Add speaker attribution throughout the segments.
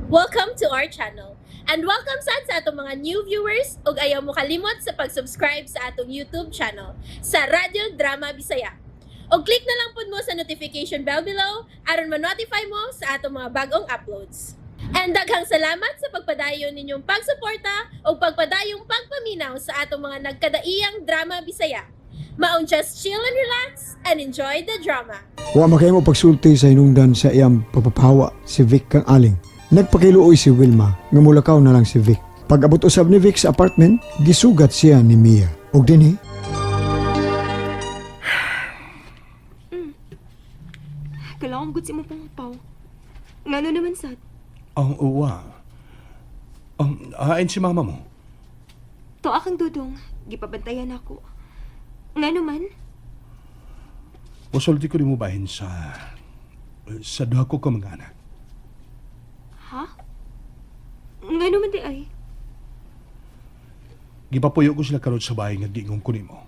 Speaker 1: Welcome to our channel. And welcome sad sa atong mga new viewers ug ayaw mo kalimot sa pag-subscribe sa atong YouTube channel sa Radyo Drama Bisaya. Og click na lang pud mo sa notification bell below aron ma-notify mo sa atong mga bagong uploads. And daghang salamat sa pagpadayon ninyong pagsuporta ug pagpadayong pagpaminaw sa atong mga nagkadaiyang drama Bisaya. Maong just chill and relax and enjoy the drama.
Speaker 2: Wa makahimo pagsulti sa hinungdan sa iyang pagpapawa si Vic kang Aling. Nagpakiluoy si Wilma nga mulakaw na lang si Vic. Pag-abot usab ni Vic sa apartment, gisugat siya ni Mia. Og dinhi,
Speaker 3: Kailangan gud si mo pangpaw. Ngano naman sad?
Speaker 4: Ang uwa. Ang hain si mama mo.
Speaker 3: To akang dudong, gipabantayan ako. Ngano man?
Speaker 4: Musulti ko nimo bahin sa duha ko ka mga anak.
Speaker 3: Ha? Ngano man di ay?
Speaker 4: Gipapuyo ko sila karon sa bahay nga giingon ko nimo.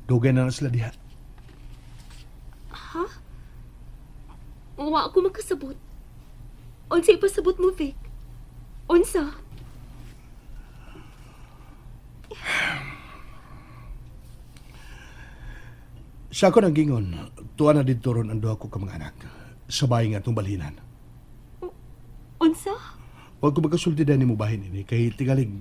Speaker 4: Dugay na na sila diha.
Speaker 3: Ha? Wa ako makasabot. Unsa ipasabot mo, Vic? Unsa?
Speaker 4: Sa ako nang gingon, tuwa na didto ron ang duha ko ka mga anak sa bahay nga atong balhinan.
Speaker 3: Unsa?
Speaker 4: Huwag ko magkasulti dahil nimo bahin ini kay tigalig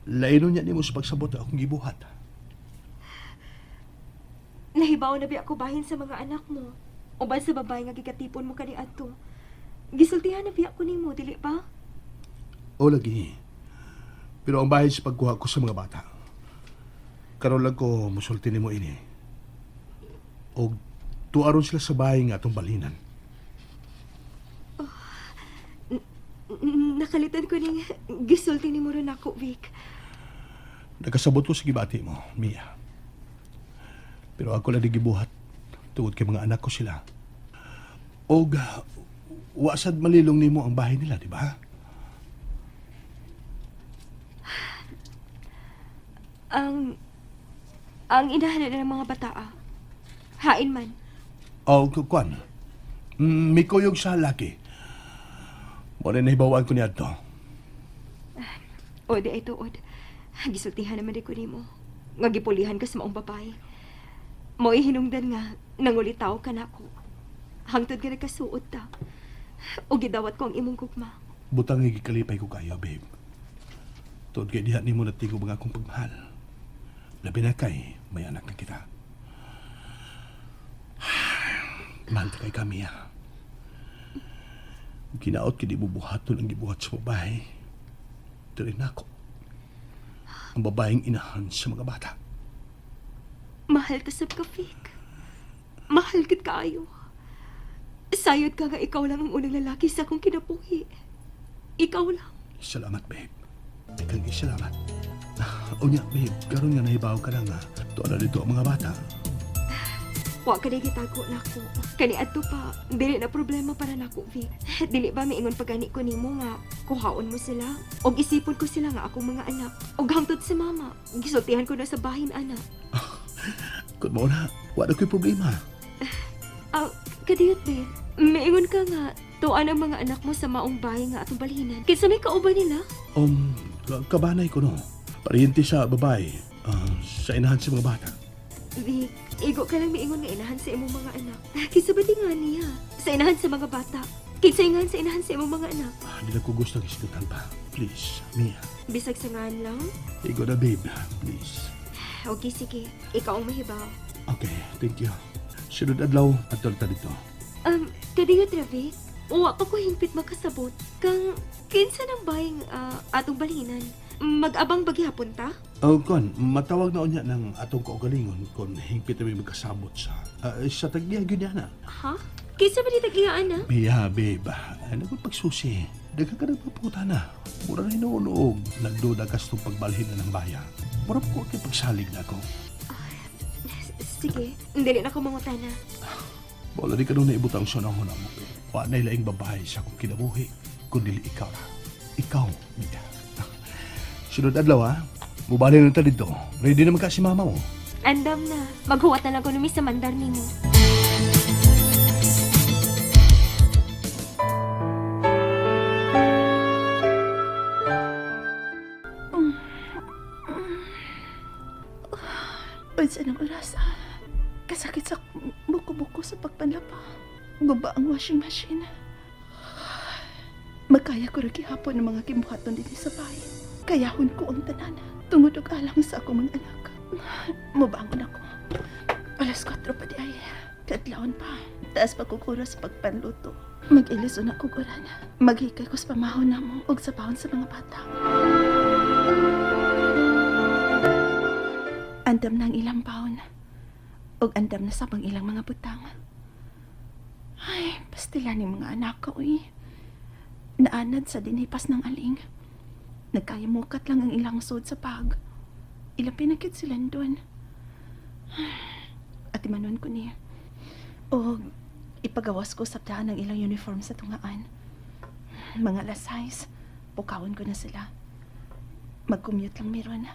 Speaker 4: lainon niya nimo sa pagsabot akong gibuhat.
Speaker 3: Nahibaw na bi ako bahin sa mga anak mo. Uban sa babae nga gikatipon mo kani adto. Gisultihan na biya ko nimo, dili ba?
Speaker 4: O lagi. Pero ang bahin sa pagkuha ko sa mga bata. Karon lang ko musulti nimo ini. Og tuaron sila sa bahay nga atong balinan.
Speaker 3: Nakalitan ko ning gisulti nimo ron ako, Vic.
Speaker 4: Nakasabot ko sa gibati mo, Mia. Pero ako lang di gibuhat tungod kay mga anak ko sila. Og wasad malilong nimo ang bahay nila, di ba?
Speaker 3: Ang inahan na ng mga bataa. Hain man.
Speaker 4: O kuan. Mikuyog sa laki. Mo na nahibawaan ko niadto.
Speaker 3: O di ay tuod. Gisultihan naman di ko nimo. Nga gipulihan ka sa maong babae. Mo'y hinungdan nga nangulitaw ka nako. Hangtod nga nagkasuot ta. O gidawat ko ang imong gugma.
Speaker 4: Butang nga gikalipay ko kayo, babe. Tuod kay diha nimo natigob ang akong pagmahal. Labi na kay may anak na kita. Mahal ta kay kami, ah. Ginaot kay di bubuhaton ang gibuhat sa babae. Dili na ako. Ang babaeng inahan sa mga bata.
Speaker 3: Mahal ta sab ka, Vic. Mahal kit kaayo. Sayod ka nga ikaw lang ang unang lalaki sa akong kinabuhi. Ikaw lang.
Speaker 4: Salamat, babe. Ikang salamat. Unya, babe, karon nga nahibaw ka na nga. Tuwa na dito ang mga bata.
Speaker 3: Wa ka na gitago nako. Kani adto pa, dili na problema para nako, Vic. Dili ba miingon pa gani ko nimo nga kuhaon mo sila? Og isipon ko sila nga akong mga anak. Og hangtod si mama, gisultihan ko na sa bahin ana.
Speaker 4: Kung mo na, wala ko'y problema.
Speaker 3: Ah, kadiyot babe. Miingon ka nga tuan ang mga anak mo sa maong bahay nga atong balhinan. Kinsa may kauban nila?
Speaker 4: Kabanay ko no. Pariente sa babae, sa inahan sa mga bata.
Speaker 3: Vic, igo ka lang miingon nga inahan sa imong mga anak. Kinsa ba di nga niya? Sa inahan sa mga bata. Kinsa ingan sa inahan sa imong mga anak?
Speaker 4: Ah, di na ko gusto ang isgutan pa. Please, Mia.
Speaker 3: Bisag sa ngan lang.
Speaker 4: Igo na, babe. Please.
Speaker 3: Okay, sige. Ikaw ang mahibaw.
Speaker 4: Okay, thank you. Sunod adlaw, adto ta dito.
Speaker 3: Kadiyot Ravi, uwa pa ko hingpit makasabot. Kang kinsa nang baying atong balhinan. Mag-abang baghihapon ta?
Speaker 4: Oh, kon, matawag na unya ng atong kaugalingon kon hingpit na may magkasabot sa tagbiya gyud niya na.
Speaker 3: Ha? Kinsa ba di tag-iyaan na?
Speaker 4: Mia, babe, ano ko pagsusi? Daghan ka nagpaputa na. Mura na hinuunog. Nagduda kas tong pagbalhin na ng baya. Mura pa ko kay pagsalig na ako.
Speaker 3: Sige, dili na ko mangutana.
Speaker 4: Wala di ka nung naibutang siya ng mo. Wa na ilaing babae sa akong kinabuhi, kundi ikaw ra. Ikaw, Mia. Sunod adlaw, ha? Mubali na ta dito. Ready naman ka si mama mo.
Speaker 3: Andam na. Maghuwat na lang ko numi sa mandar nimo.
Speaker 5: Guba ang washing machine. Magkaya ko ra gihapon ang mga gimbuhaton dinhi sa bahay. Kayahon ko ang tanan. Tungod og alang sa akong mga anak. Mubangon ako. Alas 4 pa di ay. Kadlawon pa. Taas pagkukuro sa pagpanluto. Mag-ilison ako oran. Maghikay ko sa pamahon namo ug sa pahon sa mga bata. Andam na ang ilang paon. Ug andam na sa pang ilang mga butang. Ay, pastila ni mga anak ko, uy. Naanad sa dinipas ng aling. Nagkayamukat lang ang ilang sud sa pag. Ilang pinakit sila doon. At imanon ko niya. O ipagawas ko sa daan ang ilang uniform sa tungaan. Mga last size, pukawon ko na sila. Mag-commute lang meron.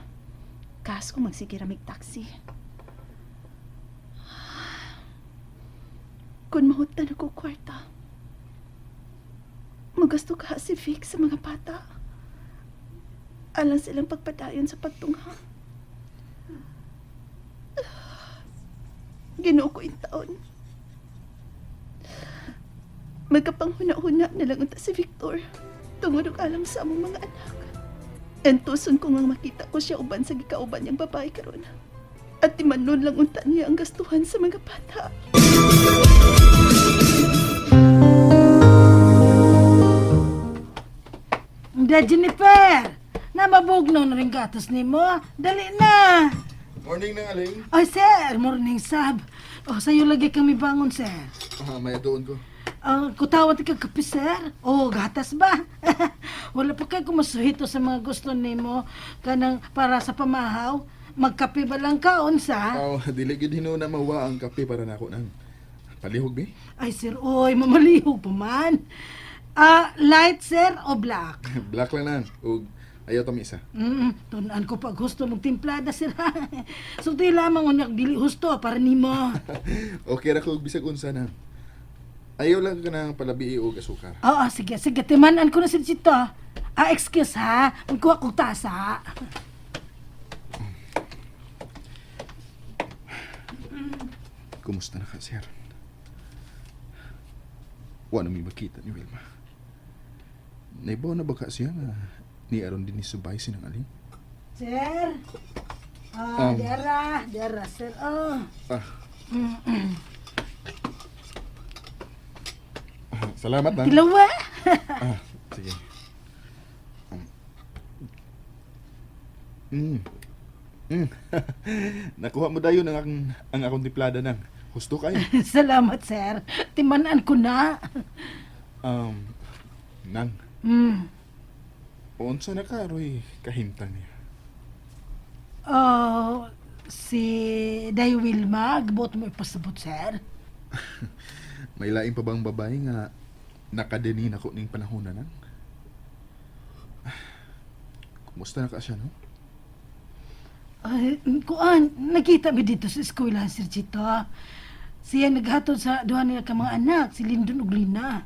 Speaker 5: Kas kung magsigiramig taxi. Kung mahutan ako kwarta, magasto ka si Vic sa mga bata. Alang silang pagpadayon sa pagtungha. Ginoo ko yung taon. Magkapanghuna-huna na lang unta si Victor. Tungod og alam sa among mga anak. Entuson ko nga makita ko siya uban sa gikauban niyang babae karon. At timanon lang unta niya ang gastuhan sa mga bata.
Speaker 6: Da, Jennifer! Namabugnaw na rin gatas nimo. Dali na!
Speaker 7: Morning nang aling.
Speaker 6: Ay, sir! Morning, sab. O, sa'yo lagi kami bangon, sir.
Speaker 7: Ah, may doon ko.
Speaker 6: Ang kutawan ti kag kape, sir. O, gatas ba? Wala pa kay kumasuhito sa mga gusto nimo kanang para sa pamahaw. Magkape ba lang ka, unsa?
Speaker 7: Aw, dili gid hinuon na mawa ang kape para nako nang. Palihog bi.
Speaker 6: Ay, sir, oy, mamalihog pa man. Ah, light, sir, o black?
Speaker 7: Black lang nang. Ug ayaw tami isa.
Speaker 6: Tunan ko pag gusto mong timplada, sir. Sulti lamang unyag dili husto para nimo.
Speaker 7: Okay ra ko og bisag unsa nang. Ayaw lang ka nang palabi og asukar.
Speaker 6: Oo, sige, sige. Timanan ko na si Chito. Ah, excuse ha. Magkuha kong tasa.
Speaker 7: Kumusta na ka, sir? Wa na mi makita ni Wilma. Naibaw na ba ka siya nga ni aron din ni subay sinang aling?
Speaker 6: Sir? Ah, dera. Dera, sir. Oh.
Speaker 7: Ah. Salamat na.
Speaker 6: Tilawa.
Speaker 7: Ah, sige. Mm. Nakuha mo dayon ang akong timplada nang. Husto kayo.
Speaker 6: Salamat, sir. Timanan ko na.
Speaker 7: Nang. Unsa na ka roy kahimtang niya?
Speaker 6: Oh, si Day Wilma, gabot mo ipasabot, sir.
Speaker 7: May lain pa bang babae nga nakadeni nako ning panahon na nang? Kumusta na ka siya no?
Speaker 6: Ay, kuan, nakita mi dito sa eskwela, Sir Chito. Siya naghatod sa duha nila ka mga anak, si Lindon ug Lina.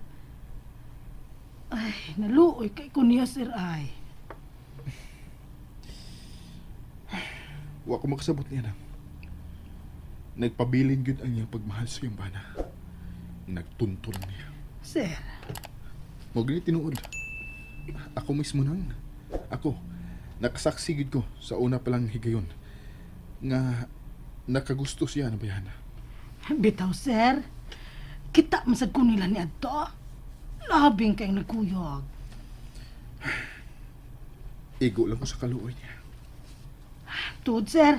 Speaker 6: Ay, naluoy kay ko niya, sir, ay.
Speaker 7: Wa ko makasabot niya nang. Nagpabilin gyud ang iyang pagmahal sa iyang bana. Nagtunto lang niya.
Speaker 6: Sir,
Speaker 7: Mo gani tinuod. Ako mismo nang. Ako nakasaksi gid ko sa una pa lang higayon nga nakagusto siya na bayana.
Speaker 6: bitaw, sir. Kita man sad ko nila ni Adto. Labing kay nagkuyog.
Speaker 7: Igo lang ko sa kaluoy niya.
Speaker 6: Tuod, sir.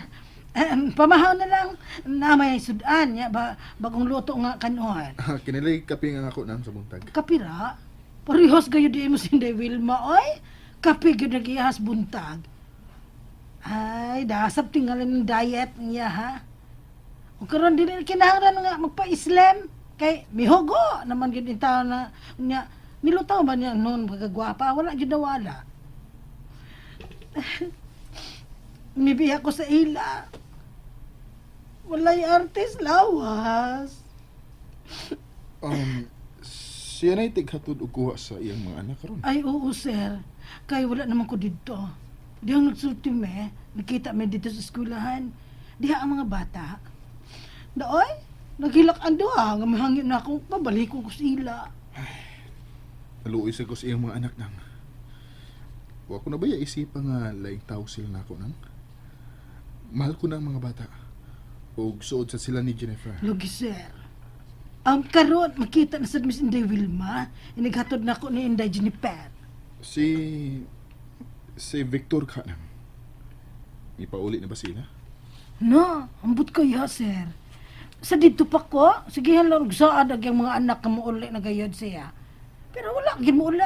Speaker 6: Pamahaw na lang na may sudan niya ba bagong luto nga kanuhan.
Speaker 7: Ah, Kinilay kape nga ako nang sa buntag.
Speaker 6: Kapira? Parehas gayo di mo sinday Wilma, oy. Kape gyud nagihas buntag. Ay, dasap tingalan ng diet niya ha. O karon dili na kinahanglan nga magpa-islam kay mihugo naman gyud in taon na niya nilutaw ba niya noon pagkagwapa wala gyud nawala. Mibiya ko sa ila. Walay artis lawas.
Speaker 7: Siya na'y tighatod og kuha sa iyang mga anak karon.
Speaker 6: Ay, oo, sir. Kay wala naman ko dito. Di ang nagsulti me. Nakita me dito sa eskwelahan. Diha ang mga bata. Daoy, Naghilak ang duha nga mahangin na akong pabalik ko sa ila.
Speaker 7: Naluoy sa ko sa iyang mga anak nang. Wa ko na ba isipan nga laing tao sila nako nang? Mahal ko na ang mga bata. Og suod sa sila ni Jennifer.
Speaker 6: Lugi, sir. Ang karon makita na sad Miss Inday Wilma, inighatod na ko ni Inday Jennifer.
Speaker 7: Si Victor ka nang. Ipauli na ba sila?
Speaker 6: No, ambot kayo, sir. Sa dito pa ko, sige lang og saad ang mga anak ka muuli na gayod siya. Pero wala gyud muuli.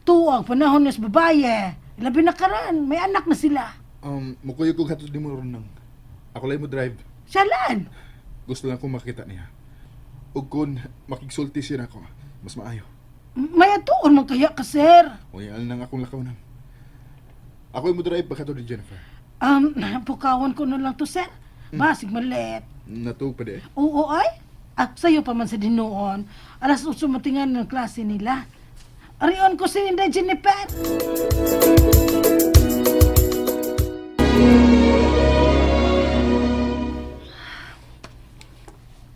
Speaker 6: Tuwag panahon niya sa babaye. Labi na karon, may anak na sila.
Speaker 7: Mukuyog kog hatod nimo ron nang. Ako lang mo drive.
Speaker 6: Salan.
Speaker 7: Gusto lang kong makita niya. Ug kun makigsulti siya nako, mas maayo.
Speaker 6: May atuon man kaya ka, sir.
Speaker 7: Uy, al nang akong lakaw nang. Ako mo drive pagkatod ni Jennifer.
Speaker 6: Pukawan ko na lang to, sir. Basig malit.
Speaker 7: Natuog pa di eh.
Speaker 6: Oo ay. Ah, sayo pa man sa dinuon. Alas 8 matingan ng klase nila. Arion ko si Inday Jennifer.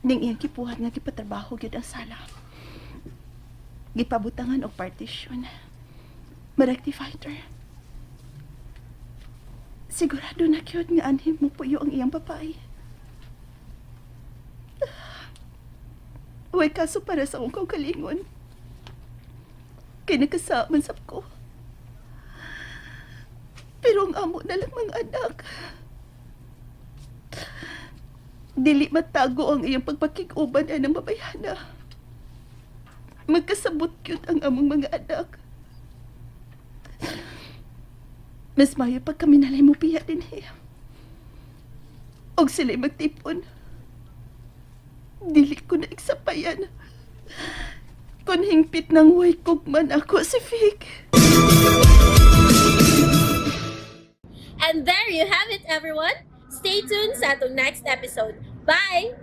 Speaker 5: Ning iyang kipuhat nga gipatrabaho gyud ang sala. Gipabutangan og partition. Ma-rectifier. Sigurado na gyud nga anhim mo puyo ang iyang babae. Way kaso para sa akong kaugalingon. Kay nagkasaman sab ko. Pero ang amo na lang mga anak. Dili matago ang iyang pagpakig-uban anang babayhana. Magkasabot yun ang among mga anak. Mas mayo pag kami nalay mo piya din eh. Og sila'y magtipon. Dili ko na iksapayan. Kung hingpit ng waykog man ako si Vic.
Speaker 1: And there you have it, everyone. Stay tuned sa atong next episode. Bye!